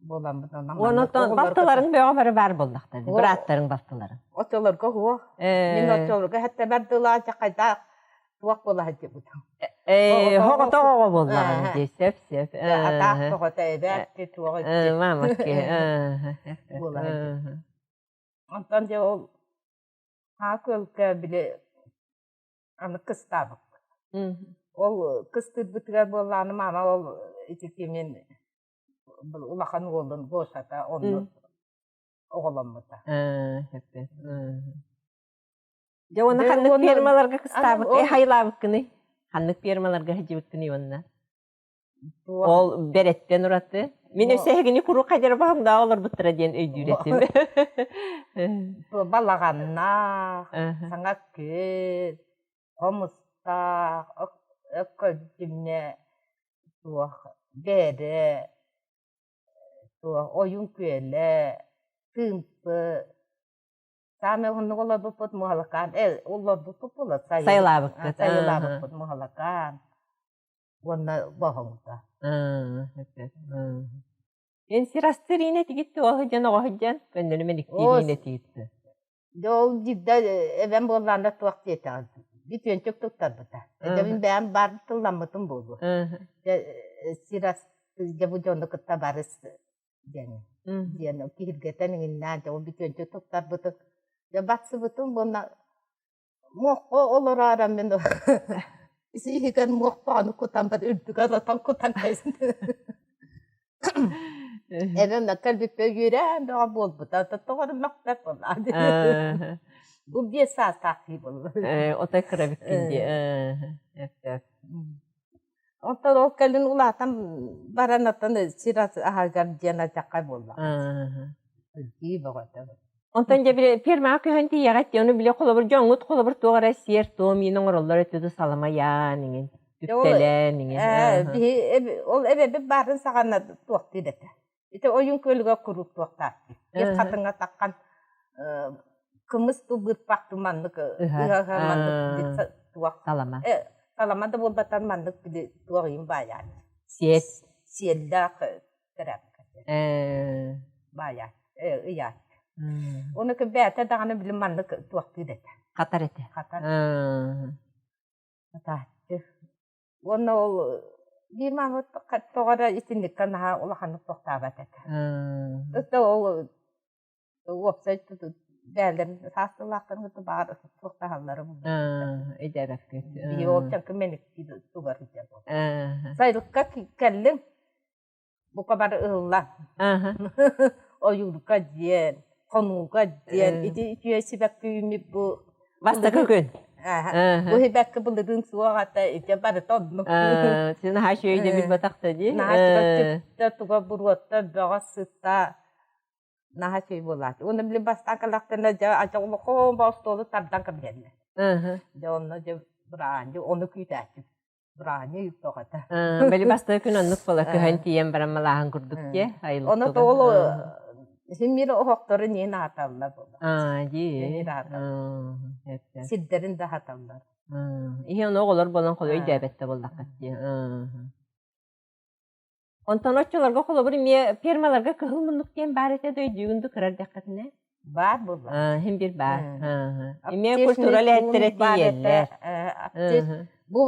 Буоламмыт онон Онон балтыларыҥ бөҕө бары баар буоллахтар. Бырааттарыҥ балтыларыҥ. Оччолорго суох. Мин оччолорго хэттэ дылаа хайдах туох буола сылдьыбытым. Ээ, хоҕото оҕо буоллаҕын дии, сөп сөп. Атаах тоҕото эбээт туох Маамакки. Буола сылдьыбыт. Онтон дьэ ол хаа көлкө били аны кыстаабыппыт. Ол кыстыырбытыгар буоллаҕына маама ол ити кимин улахан уолун Гошата онно оҕоломмута. Дьэ уонна ханнык фермаларга кыстаабыт, э хайылаабыккыный? Ханнык фермаларга сылдьыбыккыный уонна? Ол бэрэттэн ураты. Мин өссө эһигини куруук хайдара баһымдаах олорбуттара диэн өйдүүр этим. Балаҕаннаах, саҥа күөл, хомустаах, өккөлдүмнэ туох бээрэ, туох ойуун күөлэ, тыымпы Саамай уһуннук олорбуппут Муһалакаан, э, олорбуппут буолар Сайылаабыккыт. Сайылаабыппыт Муһалакаан уонна Боһоҥто. Эн сир астыыр иинэ тигитти оһу дьон оҕо сылдьан көннөрү мэниктиир иинэ тигитти. Дьэ ол дьидда эбэм буоллаанда туох диэтэҕин бүтүөнчүк туттарбыта. Эдэбин бэйэм баар тылламмытым буолуо. Дьэ сир ас дьэ бу дьону кытта барыс диэн диэн киһиргэтэн иҥиннээн дьэ ол бүтүөнчүк туттарбытым. Дьэ батсыбытым уонна Муохха олороору мин иһигэр муохпааны кутан бар үрдүгэр отон кутан Эбэм кэлбиппэ үөрэн бөҕө буолбута тоҕо эрэ мөхпөт буоллаҕа Бу биэс саастаах киһи буолла. Отой кыра эбиккин дии. Онтон ол кэлин улаатан баран оттон сир аһыгар диэн алдьархай буолла. Дии бөҕөтө. Онтон дьэ били фермаҕа көһөн тиийэҕит дии, ону били холобур дьоҥҥут холобур туох эрэ сиэр-туом иин оҥороллор этэ дуу саламайаан иҥин, түптэлээн иҥин. Биһи ол эбэбит баарын саҕана туохтуур этэ. Ити ойуун күөлүгэр куруук туохтаах. Биир хатыҥҥа таххан кымыс тылбыыппах маннык ыһа маннык туох салама салама да буолбатар маннык били туох иин баайаат сиэт сиэллээх тэрээпкэ баайаат ыйаат Оны бэйэтэ даҕаны били маннык туохтуур этэ. Хатар этэ. Хатар. Хатааччы. Уонна ол биир маамыт тоҕо эрэ итинниккэ наһаа улаханнык тохтообот этэ. Өссө ол уопсай бээлэрин саастыылаахтарын кытта баар туохтаһаллара Өйдөөбөккүт. Биһи ол чаҥкы мэниктии тугар Сайылыкка кэллим. Бука бары ыһыллан. Ойуурга диэн, хонууга диэн ити үтүө сибэкки үүммүт бу Бастакы күн. Бу сибэкки былырыын суох ата ити барыта оннук. Син наһаа үчүгэй өйдөбүл батахта дии. Наһаа түптэ туга буруотта бөҕө сыта наһаа үчүгэй буолааччы. Уонна били бастаан кэллэхтэринэ дьэ адьа улахан остуолу тардан кэбиһэллэр. Дьэ онно дьэ быраанньы ону күүтээччи. Быраанньы ыыппах этэ. Били бастакы күн оннук буола көһөн тиийэн баран малааһын курдук дии Ону айылыктыга. ол син биир оһохтору ниэн аһаталлар буолла. Аа дии. Син аһаталлар. Сирдэрин да аһаталлар. Иһи ону оҕолор буолан холу өйдөөбөт да буоллаххыт дии. Онтон оччолорго холобур эмиэ фермаларга кыһыл муннук диэн баар этэ да өйдүүгүн ду кыра эрдэххитинэ? Баар буолла. Иһин биир баар. Эмиэ культура үлэһиттэрэ тиийэллэр. Бу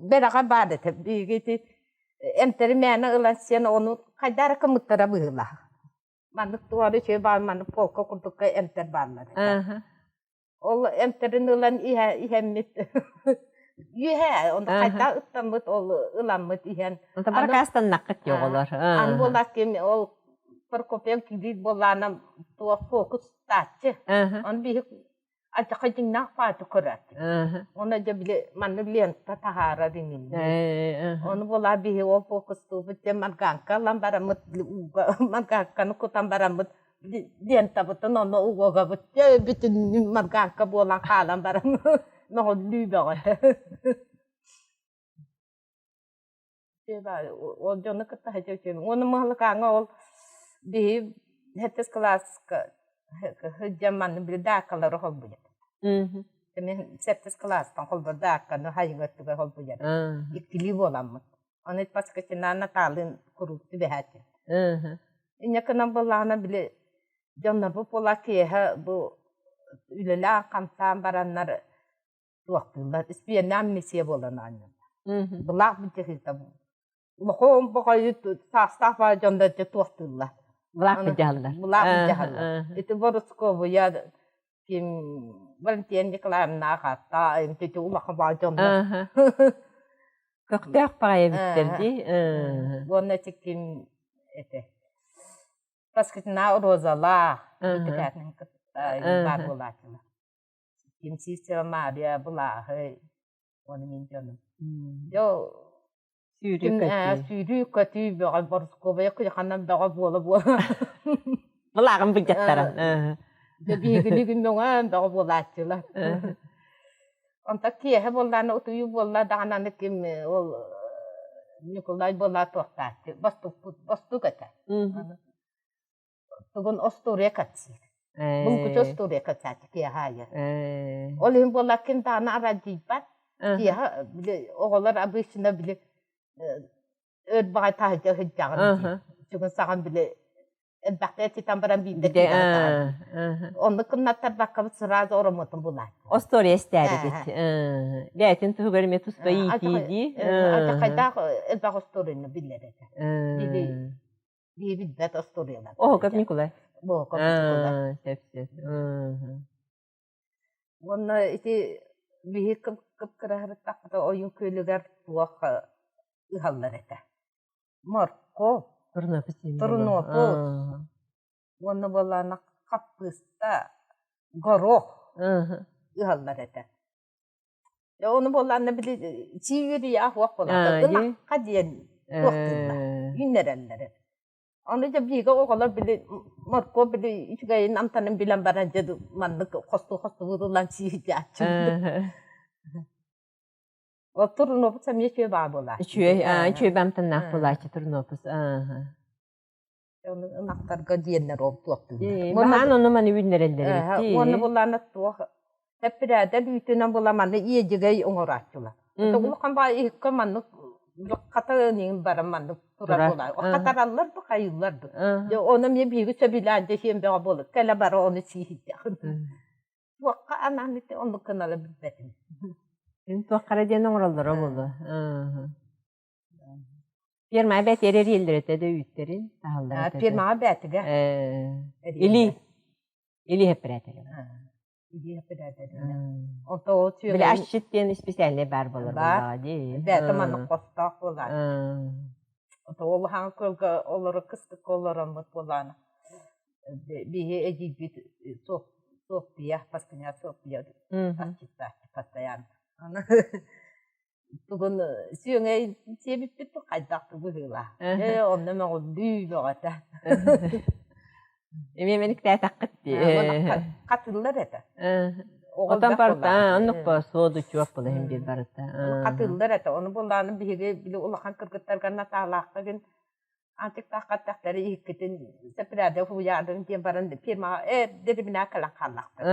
бэрэҕэ баар этэ. Биһиги ити эмтэри мээнэ ылан сиэн ону хайдара кымыттара быһыылаах. Маннык туора үчүгэй баар маннык полка курдукка эмтэр бааллар этэ. Ол эмтэрин ылан иһэммит. Үөһэ, онно хайдах ыттаммыт ол ыламмыт иһэн. Онто баракаастаннаххыт дии оҕолор. Аны буоллар ким ол Прокопьев киирбит буоллаана туох фокус тааччы. Оны биһи алдьархай дьиҥнээх пааты көрөөччү. Оны дьэ били маннык лента таһаарар иннинэ. Ону буолаа биһи ол фокустуубут дьэ марганка ылан бараммыт ууга марганканы кутан бараммыт лентабытын онно угуогабыт дьэ бүтүн марганка буолан хаалан баран мөҕүллүү бөҕө. Ол дьону кытта сылдьа Уонна Мыһылыкааҥҥа ол биһи сэттис кылааска сылдьан манна били дааккалары холбуйар. Мин сэттис кылаастан холбор даакканы хайыҥ өттүгэр холбуйар. Иккилии буоламмыт. Ону Паскачинаан Натаалыын куруук түбэһээччи. Инньэ гынан буоллаҕына били дьоннорбут буолла киэһэ бу үлэлээн-хамсаан бараннар туохтууллар испиэннэ амнисия буолан оонньууллар. Былаах быдьаһыыта улахан баҕайы саастаах баҕайы дьоннор дьэ туохтууллар. Былаах быдьаһаллар. Былаах быдьаһаллар. Ити Борусковуйа ким Валентина Николаевна аҕата ити улахан баҕайы дьоннор. Көхтөөх баҕайы эбиттэр дии. Уонна ити ким этэ Паскитина Розалаах итикээтин кытта баар буолааччылар. Кимсиисева Маарыйа былааһы уонна мин дьонум. Дьэ Сүүрүү-көтүү. сүүрүү-көтүү бөҕө Борускуобайа куйаханан бөҕө буола-буола. Былааҕын былдьаттаран. Дьэ биһигини күн мөҥөн бөҕө буолааччылар. Онтон киэһэ буоллаҕына утуйуу буолла даҕаны аны ким ол Ньукулай буоллаа туохтааччы бостукпут бостук этэ. Тугун остуоруйа кэпсиир. Булгуччу остуоруйа кэпсээччи киэһэ аайы. Ол иһин буолла ким даҕаны арадьыйбат. Киэһэ били оҕолор обычно били өр баҕай таһырдьа сылдьаҕын дии. Сүгүн саҕан били элбэхтэ этитэн баран биирдэ киирэн Оннук гыннаттарбаккабыт сразу оромуотун булааччы. Остуоруйа истээрибит. Бэйэтин туһугар эмиэ туспа иитии дии. Алдьархайдаах элбэх остуоруйаны биллэр этэ. Били Дии билбэт остуоруйалар. Оһоков Николай. Оһоков Николай. Сөп сөп. Уонна ити биһи кып-кыраһырыттахпыта ойун күөлүгэр туох ыһаллар этэ. Моркуоп, Турнопус турнопус уонна буоллаана хаппыыста, горох ыһаллар этэ. Ону буоллаана били сии үөрүйээх уох буолар. Ынахха диэн туох тыыллар, үүннэрэллэр. Ону дьэ бииргэ оҕолор били моркуоп били үчүгэйин амтанын билэн баран дьэ маннык хостуу-хостуу ылан сиирдээччи. Ол турнопус эмиэ үчүгэй баа буолааччы. Үчүгэй, үчүгэй амтаннаах буолааччы турнопус. Ону ынахтарга диэннэр ол туохтууллар. Баһаан ону маны үүннэрэллэр эбит. Уонна булаана туох эппирээдэл үүтүнэн була манны иэдьигэй оҥорааччылар. Улахан баа иһиккэ маннык хата ыниҥ баран маннык турар буолар. Хатараллар бу хайыыллар бу. Ону эмиэ биһиги сөбүлээн дьэ сиэн бөҕө буолар. Кэлэ бара ону сииһитэх. Туохха анаан ити оннук гынала билбэтим. Туоххара диэн оҥороллоро буолуо. Фермаҕа бэт эрийэллэр этэ да үүттэрин таһаллар этэ. Фермаҕа бээтигэ. Или или эппэрээтэрэ. Или эппэрээтэрэ. Онто ол Били асчыт диэн специальный баар буолар буоллаҕа дии. Бээтэ маннык хостоох буолаар. Ото ол хаҥ көлгө олоро кыстыкка олороммут буолаана. Биһи эдьиийбит София, Паскыня София асчыттааччы постоянно. Тугун сүөҥэй сиэбиппит хайдах быһыылаах. Ээ, онно мөҕүллүү бөҕөтө. Эмиэ мэниктээтэххит дии. Хатыллар этэ. Отон барыта оннук по суоду чуох була иһин биир барыта. Хатыллар этэ. Ону буллааны биһиги били улахан кыргыттарга Натаалаахха гин Антиктаахха эттэхтэрэ иһиккитин сэпирээдэ уһуйаардын диэн баран фирмаҕа ээ дэрибинэ кэлэн хааллахтар.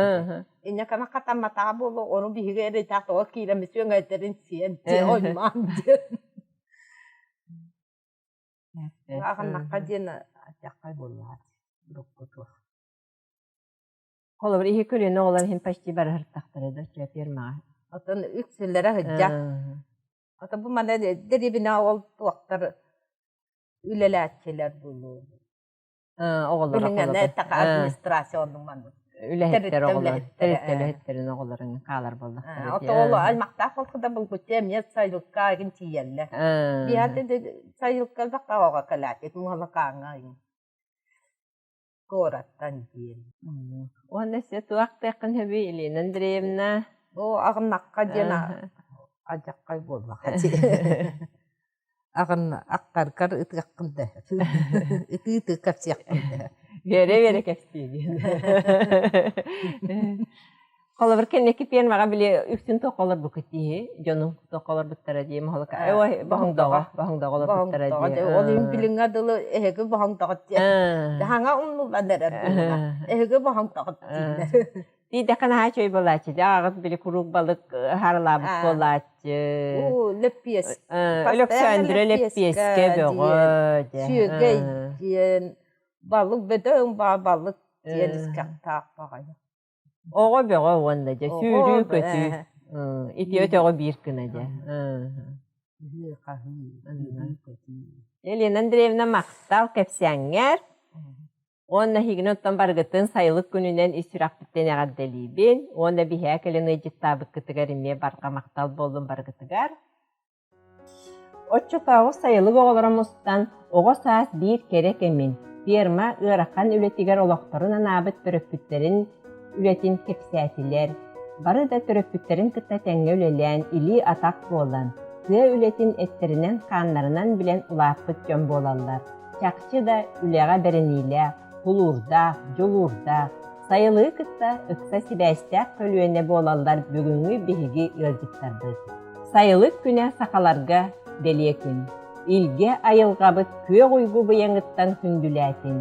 Инньэ кана хатамматаҕа буолуо ону биһиги эрэйдээх тоҕо киирэн сүөҥэйдэрин сиэн дьиэ оймаан диэн. Ааҕыннахха диэн аттаххай буоллаҕа урукку туох. Холобур иһи көлүөнэ оҕолор иһин почти барыһыртахтара да фирмаҕа. Оттон үксүлэрэ сылдьар. Ото бу манна дэриэбинэ ол туохтар үлэлээччилэр буолуо. Оҕолоро Билиҥҥэ эттэххэ администрация оннук маннык. Үлэһиттэр оҕолор, тэрилтэ үлэһиттэрин оҕолорун хаалар буоллахтара. Ото ол аймахтаах болкуда булгуччу эмиэ сайылыкка игин тиийэллэр. Биһиэхэ сайылыкка элбэх оҕо кэлээт, муһалакааҥҥа куораттан диэн. Уонна өссө туох тыаххын сөбүй, Елена Андреевна? Оо, аҕыннахха диэн адьаххай буоллаха Аҕын ахтаргар ытыаххын да ытыы-ытыы кэпсиэххин да Үөрэ-үөрэ кэпсиигин. Холобур, кэнники пиэрмэҕэ били үксүн туох олорбуккут дии, дьонуҥ туох олорбуттара дии, моһолука. Ой, боһоҥдоҕо, боһоҥдоҕо олорбуттара дии. Ол иһин билиҥҥэ дылы эһиги боһоҥдоҕут диэн. Хаҥа умнуллан эрэр буолла. Эһиги боһоҥдоҕут дииллэр. Тиийдэххэ наһаа үчүгэй буолааччы. Дьэ, аҕыс били куруук балык харалаабыт буолааччы. Уу, лэппиэс. Өлөксөөндүрэ лэппиэскэ бөҕө. Сүөгэй диэн балык бөдөҥ баа балык диэн искэхтээх баҕайы. Оҕо бөҕө уонна дьэ сүүрүү-көтүү. Ити өтөҕө биир гына дьэ. Елена Андреевна махтал кэпсээҥҥэр. Уонна эһигини оттон барыгытын сайылык күнүнэн ис сүрэхпиттэн эҕэрдэлиибин уонна биһээ кэлин ыалдьыттаабыккытыгар эмиэ барҕа махтал буоллун барыгытыгар. Оччотооҕу сайылык оҕолоро мустан, оҕо саас биир кэрэ кэмин, ферма ыарахан үлэтигэр олохторун анаабыт төрөппүттэрин үлэтин кэпсээтилэр. Бары да төрөппүттэрин кытта тэҥҥэ үлэлээн, илии-атах буолан, тыа үлэтин эттэринэн-хааннарынан билэн улааппыт дьон буолаллар. Чахчы да үлэҕэ бэриниилээх, тулуурдаах, дьулуурдаах, сайылыгы кытта ыкса сибээстээх көлүөнэ буолаллар бүгүҥҥү биһиги ыалдьыттарбыт. Сайылык күнэ сахаларга бэлиэ күн. Илгэ айылҕабыт күөх уйгу быйаҥыттан күндүлээтин,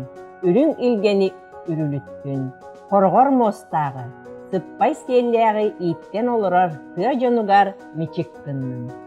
үрүҥ илгэни үрүлүттүн, хороҕор муостааҕы, сыппай сиэллээҕи ииттэн олорор тыа дьонугар мичик гыннын.